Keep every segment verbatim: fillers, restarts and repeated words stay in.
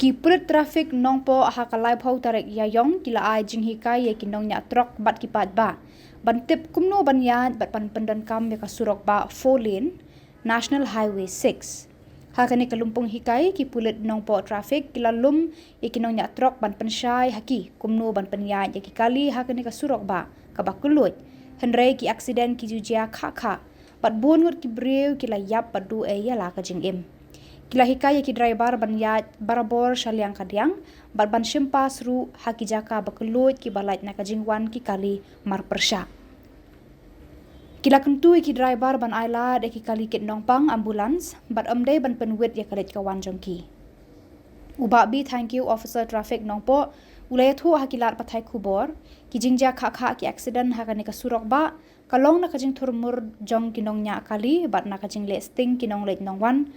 Ki pulit traffic Nongpoh ha ka laiphew tarik Ïaïong ki la ai jinghikai ïa ki nongñiah trok bad ki paidbah ban tip kumno ban ïaid bad ban pyndonkam ïa ka surok bah four lane National Highway six. Ha kane ka lympung hikai, ki pulit Nongpoh traffic ki la lum ïa ki nongñiah trok ban pynshai ha ki kumno ban pynïaid ïa ki kali ha kane ka surok bah kaba kylluid. Hynrei ki aksiden ki ju jia khah khah bad bun ngut ki briew ki la ïap bad duh ei ïa la ka jingim. Ki la hikai ïa ki driver ban ïaid barabor sha liang ka diang bad ban shim pass ruh ha ki jaka ba kylluid kiba lait na ka jingwan ki kali marpyrshah. Ki la kyntu ïa ki driver ban ai lad ïa ki kali kit nongpang, ambulance, bad ym dei ban pynwit ïa ka leit ka wan jong ki. U Bah B Thangkhiew, Officer Traffic Nongpoh, u la ïathuh ha ki lad pathai khubor, ki jingjia khah khah ki aksiden ha kane ka surok bah ka long na ka jingthurmur jong ki nongñiah kali bad na ka jingleh sting ki nongleit nongwan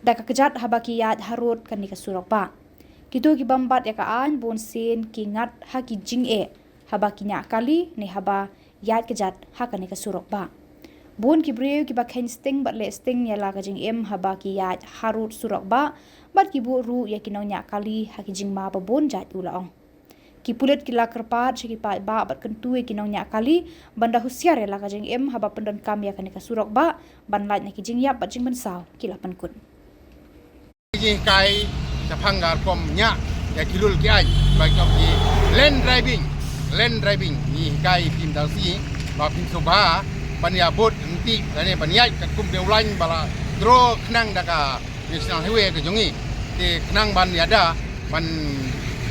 da ka kjat haba ki ïaid harud kane ka surok bah. Kito ki bym bat ïa ka aiñ bun sien ki ngat ha ki jingeh haba ki ñiah kali ne haba ïaid kjat ha kane ka surok bah. Bun ki briew kiba kheiñ sting bad leh sting ïa la ka jingim haba ki ïaid harud surok bah bad ki buh ruh ïa ki nongñiah kali ha ki jingma ba bun jait, u la ong. Ki pulit ki la kyrpad sha ki paidbah bad kyntu ïa ki nongñiah kali ban da husiar ïa la ka jingim haba pyndonkam ïa kane ka surok bah ban lait na ki jingïap bad jingpynsaw, ki la pynkut. Jinghikai shaphang ka rukom ñiah ïa ki rule ki aiñ ba ki lane driving, lane driving, ngi hikai phim dang shi ba phim sngewbha ban ïa bud ryntih lane ban ïaid katkum une u lain ba la draw khnang da ka National Highway ka jong ngi. Te khnang ban ïada ban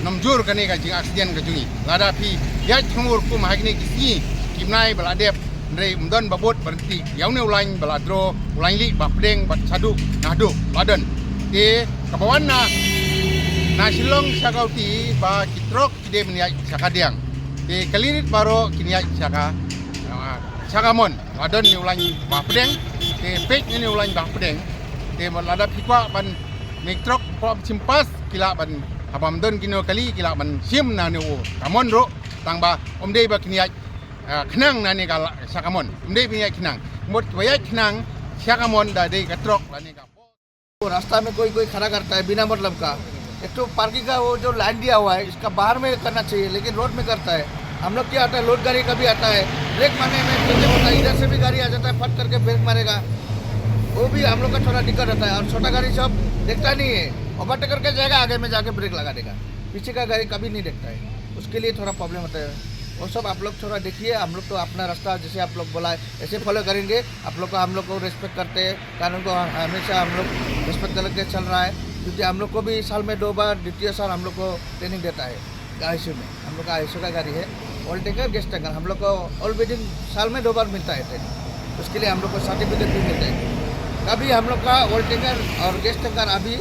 nym jur kane ka jingaksiden ka jong ngi. Lada phi ïaid khyngur kum ha kine ki sngi ki bnai ba la dep, hynrei ym don ba bud ba ryntih ïa une u lain ba la draw, u lain lieh ba pdeng bad shaduh naduh ba don. Te kaba wan na, na Shillong sha Guwahati ba ki trok ki dei ban ïaid sha ka diang. Te kali rit baroh kin ïaid sha ka, ah, sha ka mon. Ba don une u lain ba pdeng, te peit une u lain ba pdeng. Te lada phi kwah ban mih trok, kwah shim pass, ki lah ban, haba ym don kino kali, ki lah ban shim na une u ka mon ruh, tang ba ym dei ba kin ïaid, ah, khnang na ne ka la-, sha ka mon. Ym dei ba kin ïaid khnang. Mut ba ïaid khnang sha ka mon da dei ka trok lane ka. वो रास्ता में कोई कोई खड़ा करता है बिना मतलब का। एक तो पार्किंग का वो जो लाइन दिया हुआ है, इसका बाहर में करना चाहिए, लेकिन रोड में करता है। हम लोग क्या होता है, लोड गाड़ी कभी आता है, ब्रेक मारने में पीछे होता है, इधर से भी गाड़ी आ जाता है, फट करके ब्रेक मारेगा। वो भी हम लोग का थोड़ा दिक्कत रहता है। और छोटा गाड़ी सब देखता नहीं है, ओवरटेक करके जाएगा, आगे में जाके ब्रेक लगा देगा, पीछे का गाड़ी कभी नहीं देखता है। उसके लिए थोड़ा प्रॉब्लम होता है। वो सब आप लोग थोड़ा देखिए, हम लोग तो अपना रास्ता जैसे आप लोग बोला है, ऐसे फॉलो करेंगे। आप लोग को, हम लोग को रिस्पेक्ट करते हैं, कानून को ह-, हमेशा हम लोग रिस्पेक्ट करके चल रहा है, क्योंकि हम लोग को भी साल में दो बार डीटीओ सर हम लोग को ट्रेनिंग देता है आईएसओ में। हम लोग का आईएसओ का गाड़ी है, ऑयल टैंकर, गैस टैंकर, हम लोग को ऑल वेडिंग साल में दो बार मिलता है ट्रेनिंग। उसके लिए हम लोग को सर्टिफिकेट भी मिलता है। अभी हम लोग का ऑयल टैंकर और गैस टैंकर अभी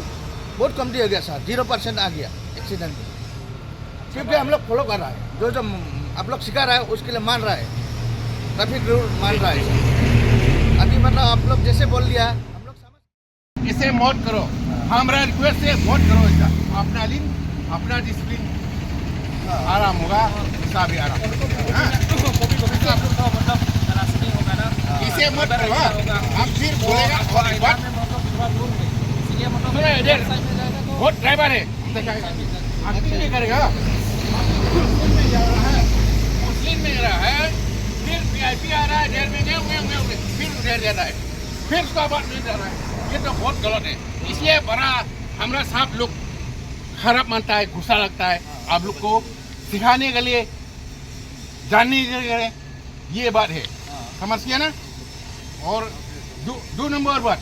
बहुत कमती हो गया सर, ज़ीरो परसेंट आ गया एक्सीडेंट में। क्योंकि हम लोग फॉलो कर रहा है, जो जो आप लोग सिखा रहा है उसके लिए मान रहा है, ट्रैफिक रूल मान रहा है। अभी मतलब आप लोग जैसे बोल दिया, हम लोग समझ। इसे मत करो, हमारा रिक्वेस्ट है, मत करो ऐसा। अपना लिन, अपना डिसिप्लिन आराम होगा, गुस्सा भी आराम। हाँ? मतलब इसे मत करो, हाँ? हम फिर बोलेगा, बहुत बार। सुनो इधर, बहुत ड्राइवर है। एक्टिंग नहीं करेगा। मुस्लिम में जा रहा है, मुस्लिम में रहा है, फिर वीआईपी आ रहा है, डेढ़ में गए, उन्हें, उन्हें, उन्हें, फिर उधर जा रहा है, फिर उसका बाद में जा रहा है। ये तो बहुत गलत है। इसलिए बड़ा हमारा साहब लोग खराब मानता है, गुस्सा लगता है। आप लोग को सिखाने के लिए, जानने के लिए, ये बात है। समझ गया ना? और दो, दो नंबर बात,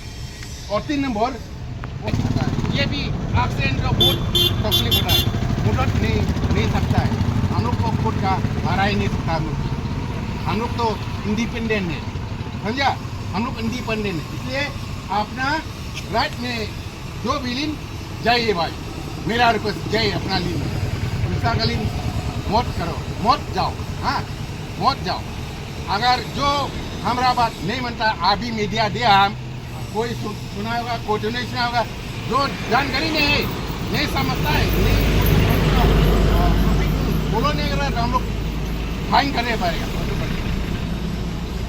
और तीन नंबर, ये भी एक्सीडेंट का बहुत तकलीफ होता है, मदद नहीं, नहीं सकता है। हम लोग को खुद का आ रहा ही नहीं सकता हम लोग। हम लोग तो इंडिपेंडेंट है, समझा? हम लोग इंडिपेंडेंट है, इसलिए अपना राइट में जो भी लिन जाइए भाई, मेरा रिक्वेस्ट, जाइए अपना लिन में। दूसरा का लिन मत करो, मत जाओ, हाँ, मत जाओ। अगर जो हमारा बात नहीं मानता, अभी मीडिया दिया हम, कोई सु-, सुना होगा, कोई तो नहीं सुना होगा। जो जानकारी नहीं है, नहीं समझता है, नहीं फॉलो नहीं कर रहा है, तो हम लोग फाइन करने पड़ेगा।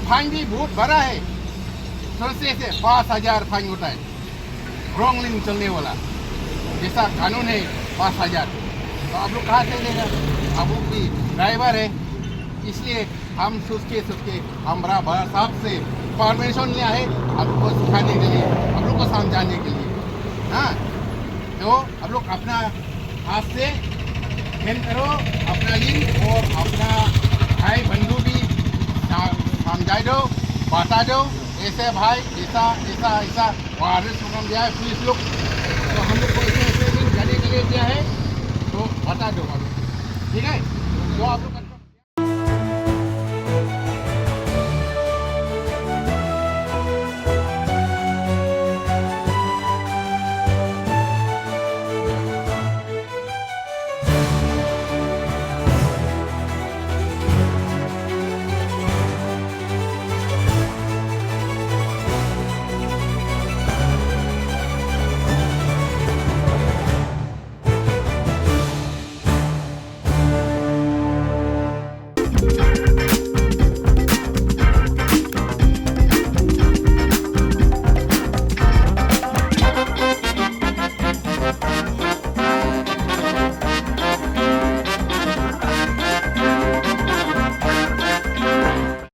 फाइन भी बहुत बड़ा है, थोड़ा से ऐसे पाँच हज़ार फाइन होता है। रॉन्ग लेन चलने वाला, जैसा कानून है, पाँच हजार। तो आप लोग कहाँ से देगा? आप लोग भी ड्राइवर है, इसलिए हम सुस्के सुस्के हमारा बड़ा साहब से परमिशन लिया है, आप लोग को सिखाने के लिए, आप लोग को समझाने के लिए। हाँ, तो आप लोग अपना हाथ से मेहनत करो, अपना दिन और अपना भाई बंधु भी सा- समझा दो, बता दो, ऐसे भाई, ऐसा, ऐसा, ऐसा, वो आर एस प्रोग्राम दिया है पुलिस लोग, तो हम लोग को ऐसे, ऐसे दिन जाने के लिए दिया है, तो बता दो आप लोग, ठीक है? तो आप लोग